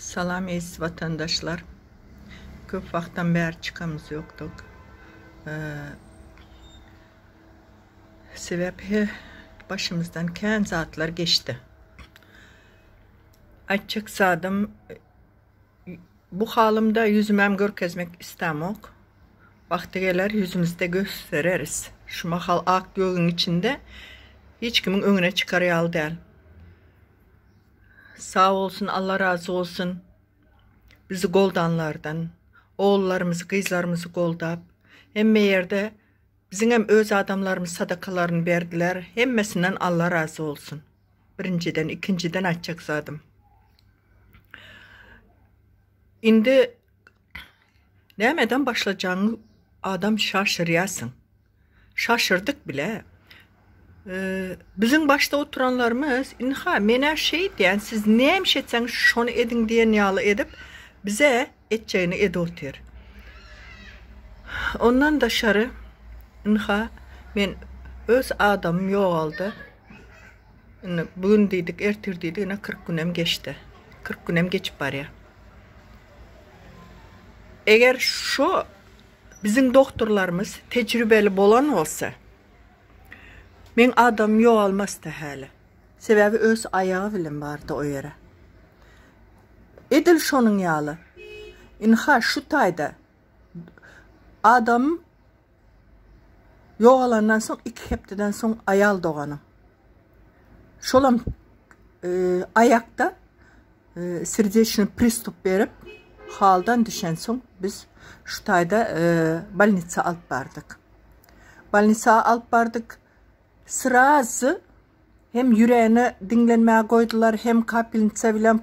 Salam eziz watandaşlar. Köp wagtdan bäri çykamyz ýokduk. Sebäp he başymyzdan kän zatlar geçdi. Aýtjak zadym bu halymda ýüzümem görkezmek istemok. Wagty geler ýüzümizde göstereris. Şu mahal ak gögüň içinde hiç kimiň öňüne çykar ýaly däl. Sag bolsun Alla razy bolsun bizi goldanlardan ogullarymyzy gyzlarymyzy goldap hemme ýerde biziňem öz adamlarymyz sadakalaryny berdiler hemmesinden Alla razy bolsun birinjiden ikinjiden aýtjak zadym indi nämeden başlajagyňy adam şaşyrýasyň. Şaşyrdyk bile. Biziň başda oturanlarymyz, ynha, men-ä şeýdýän, siz näme iş etseňiz, şony ediň diýen ýaly edip, bize etjegini edip otyr. Ondan daşary, ynha, men öz adamym ýogaldy. Indi bu gün diýdik, ertir diýdik, ine 40 günem geçdi. 40 günem geçip barýar. Eger şu Biziň dogtorlarymyz tejribeli bolan bolsa, meň adamym ýogalmasdy häli. Sebäbi öz aýagy bilen bardy o ýere. Edil şonuň ýaly, ynha şu taýda adamym ýogalandan soň iki hepdeden soň aýal doganym. Şolam aýakda Serdečnyý pristup berip, haldan düşensoň biz şu taýda bolnitsa alyp bardyk. Bolnitsa alyp bardyk. Srazy hem ýüregini diňlenmäge goýdular, hem kapelnitsa bilen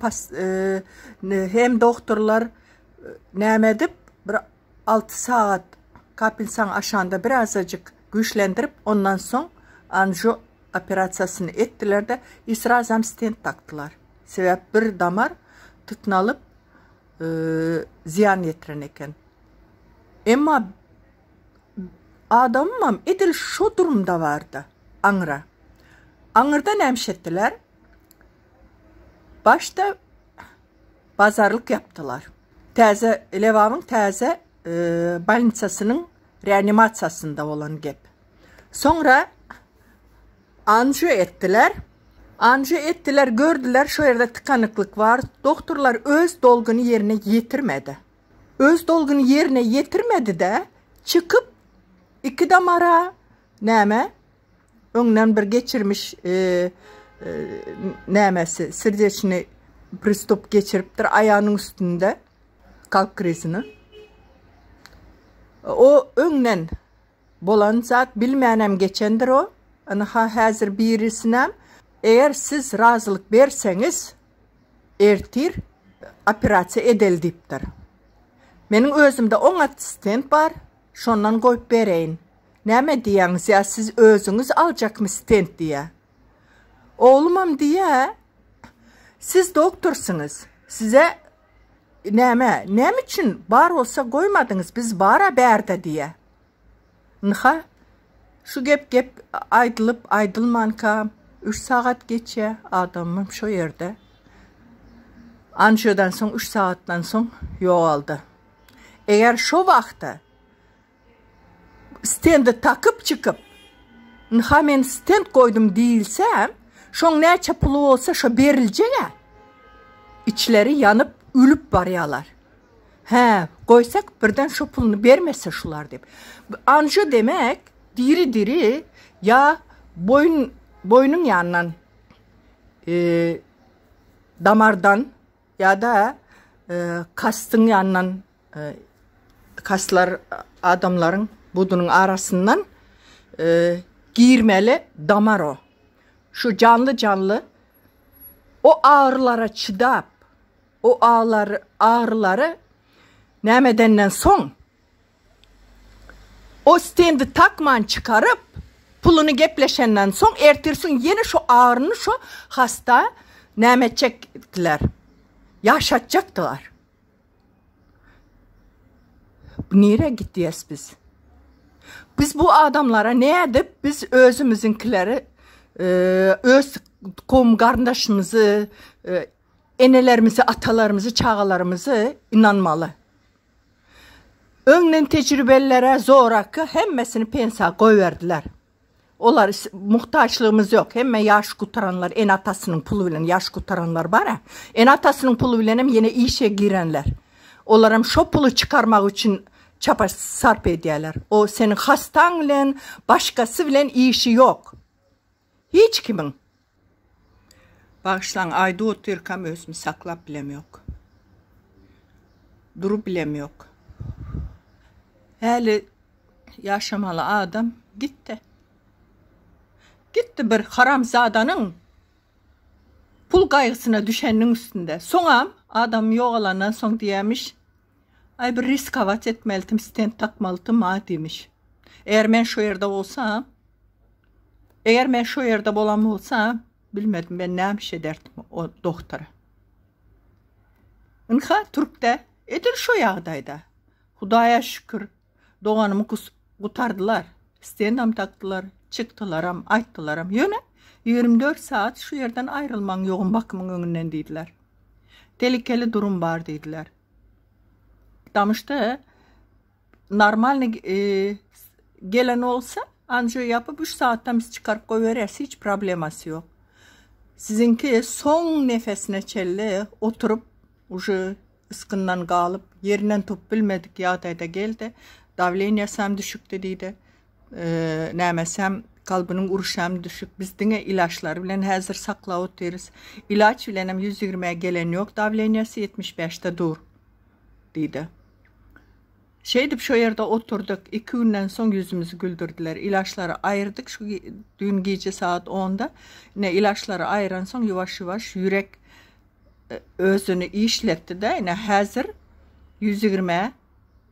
hem doktorlar näme edip bir 6 sagat kapelnitsaň aşagynda birazajyk güýçlendirip, ondan soň anjo operasiýasyny etdiler-de, i srazam stent dakdylar. Sebäp bir damar tyknalyp zyýan ýetiren eken. Emma adamymam edil şo durumda bardy, aňra. Aňyrda näme etdiler? Başda bazarlyk ýapdylar. Täze Lebabyň täze bolnisasynyň reanimasiýasynda bolan gep. Soňra anjo etdiler. Anjo etdiler, gördüler şo ýerde tykanyklyk bar. Doktorlar öz dolguny ýerine ýetirmedi. Öz dolguny ýerine ýetirmedi-de, çykyp iki damara näme öňden bir geçirmiş e, e, nämesi sirdeçni pristup geçiripdir aýagynyň üstünde kalp krizini. O öňden Bolan zat bilmänem geçendir o. Ynha häzir birisinem eger siz razylyk berseňiz ertir operasiýa edeli diýipdir. Meniň özümde oňat stent bar, şondan goýup bereýin. Näme diýýäňiz ýa siz özüňiz aljakmy stent diýýä. Oglumam diýýä siz doktorsyňyz, size Näme, näme üçin bar bolsa goýmadyňyz, biz bar-a bärde diýýä. Ynha, şu gep gep aýdylyp aýdylmanka üç sagat geçýä, adamym şo ýerde. Anjodan soň üç sagatdan soň ýogaldy. Eger şo wagta Stendi takyp çykyp, Ynha men stend goýdum diýilse, şoň näçe puly bolsa şo beriljeg-ä. Içleri ýanyp, ölüp barýalar. Hä, goýsak birden şo puluny bermese şular diýip. Anjo demek, diri-diri ýa boýun, boýnuň ýanyndan, damardan ýa-da kastyň ýanyndan Kaslar adamlaryň budunyň arasyndan girmeli damar o. Şu janly-janly o agyrylara çydap, o agyrylary näme edenden soň, o stendi takman çykaryp, puluny gepleşenden soň, ertirsin ýene şu agyryny şu hasta näme etjekdiler, ýaşatjakdylar. Nirä gitýäs biz? Biz bu adamlara nädip biz özümiziňkileri öz kowum garyndaşymyzy e, enelerimizi, atalarymyzy, çagalarymyzy ynanmaly. Öňden tejribelilere zoraki hemmesini pensiýa goýberdiler. Olar muhtaçlygymyz ýok. Hemme ýaş gutaranlar ene-atasynyň puly bilen ýaş gutaranlar bar-a. Ene-atasynyň puly bilenem ýene işe girenler. Olaram şo puly çykarmak üçin çapa sarp edýärler. O seniň hastaň bilen, başgasy bilen işi ýok. Hiç kimiň. Bagyşlaň aýdyp otyrkam özümi saklap bilemok. Durup bilemok. Häli ýaşamaly adam gitdi. Gitdi bir haramzadanyň pul gaýgysyna düşeniniň üstünde. Soňam adam ýogalandan soň diýýämiş, Aý bir riskowat etmelidim, stent takmalydym a diýmiş. Eger men şu ýerde bolsam, eger men şu ýerde bolan bolsam, bilmedim men näme iş ederdim o doktora. Ynha türkde edil şu ýagdaýda. Hudaýa şükür doganymy gutardylar. Stendam takdylar, çykdylaram, aýtdylaram. Ýöne 24 saat şu ýerden aýrylmaň ýogyn bakymyň öňünden diýdiler. Telikeli durum bar diýdiler. Tamyşda normalny e, gelen bolsa anjiyo ýapyp 3 saatdan biz çykaryp goýberýäs, hiç problemasy ýok. Siziňki soň nefesine çenli oturyp uje ysgyndan galyp ýerinden turup bilmedik ýagdaýda geldi. Dawleniýasam düşükdi diýdi. Nämesem kalbynyň uruşam düşük. Biz diňe ilaçlar bilen häzir saklap otyrys. Ilaç bilenem 120-ä gelen ýok, dawleniýasy 75-de dur diýdi. Şeýdip şo ýerde oturdyk. Iki günden soň ýüzümizi güldürdiler. Ilaçlary aýyrdyk şu düýn gije sagat 10-da. Ine ilaçlary aýyransoň ýuwaş-ýuwaş ýürek özüni işletdi-de, ine häzir 120-ä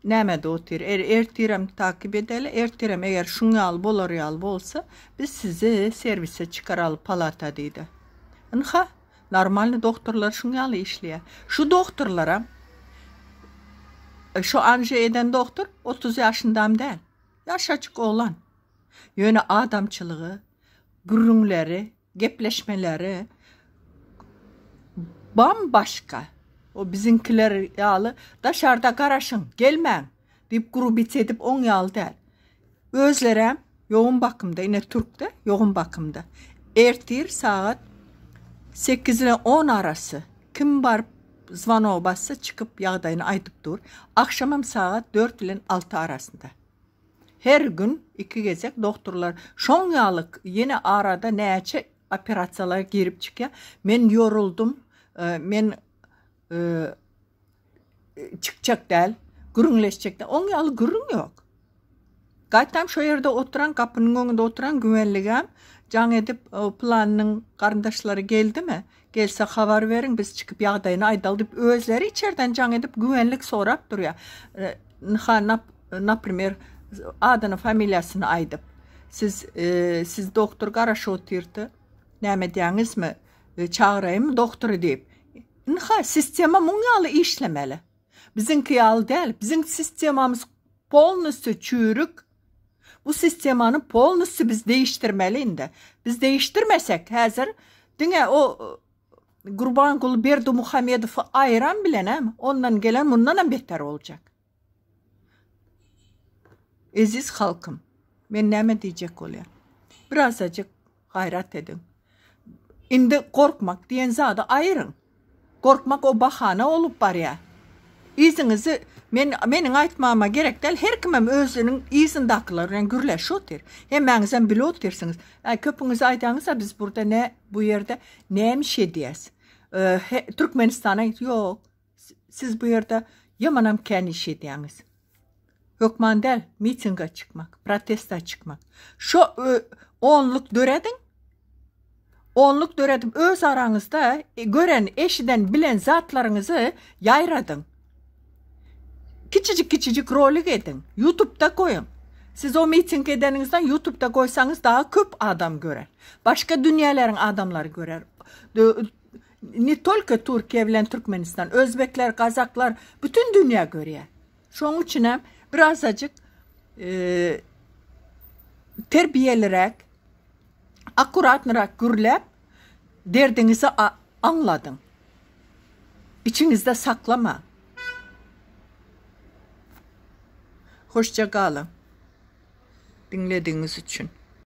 Nämede otyr? Er, ertirem takyp edeli. Ertirem eger şuň ýaly bolar ýaly bolsa, biz sizi servise çykaraly palata diýdi. Ynha, normalny doktorlar şuň ýaly işleýär. Şu doktorlara e, şu anji eden doktor 30 ýaşyndam däl. Ýaşajyk oglan. Ýöne adamçylygy, gürrüňleri Gepleşmeleri bam-başga. O biziňkiler ýaly daşarda garaşyň, gelmäň diýip grubit edip oň ýaly däl. Özlerem ýogyn bakymda, ine türkde ýogyn bakymda. Ertir sagat 8 ile 10 arasy kim baryp zwonog bassa çykyp ýagdaýyny aýdyp dur. Agşamam sagat 4 bilen 6 arasynda. Her gün iki gezek dogtorlar şoň ýaly ýene arada näçe operasiýalara girip çykýar. Men ýoruldym, men çykjak däl, gürrüňleşjek däl. Oň ýaly gürrüň ýok. Gaýtam şo ýerde oturan, gapynyň öňünde oturan güvenligem jaň edip, pylanynyň garyndaşlary geldimi? Gelse habar beriň, biz çykyp ýagdaýyny aýdaly diýip, özleri içerden jaň edip güvenlik sorap durýar. Ynha, naprimer, adyny, familiýasyny aýdyp. Siz, siz doktor garaşyp otyrdy. Näme edýäňizmi? Çagyraýynmy doktory diýip. Ynha, sistema muň ýaly işlemeli. Biziňki ýaly däl. Biziň sistemamyz polnostýu çüýrük. Bu sistemany polnostýu biz değiştirmeli indi. Biz değiştirmesek häzir diňe o Gurbanguly Berdimuhamedowy aýyran bilenem ondan gelen mundanam beter boljak. Eziz halkym, men näme diýjek bolýan? Birazajyk gaýrat ediň. Indi gorkmak diýen zady aýyryň. Gorkmak o bahana bolup barýar. Yzyňyzy men meniň aýtmagyma gerek däl, her kimem özüniň yzyndakylar bilen gürleşip otyr. Hemmäňizem bilip otyrsyňyz. Äý köpüňiz aýdaňyzda biz burda ne bu ýerde näme iş edýäs? Türkmenistana ýok. Siz bu ýerde ýamanam kän iş edýäňiz. Hökman däl mitinge çykmak, protesta çykmak. Şo onluk dörediň. Onluk döredip öz araňyzda gören, eşiden, bilen zatlaryňyzy ýaýradyň. Kiçijik kiçijik rolik ediň. YouTube'da goýuň. Siz o miting edeniňizden YouTube'da goýsaňyz daha köp adam görer. Başga dünýäleriň adamlary görer. Ne tolko Türkiýe bilen Türkmenistan, özbekler, gazaklar, bütün dünýä görýär. Şoň üçinem birazajyk e, terbiýeliräk, akkuratnyrak gürläp, derdiňizi aňladyň. Içiňizde saklamaň. Hoşça galyň. Diňledigiňiz üçin.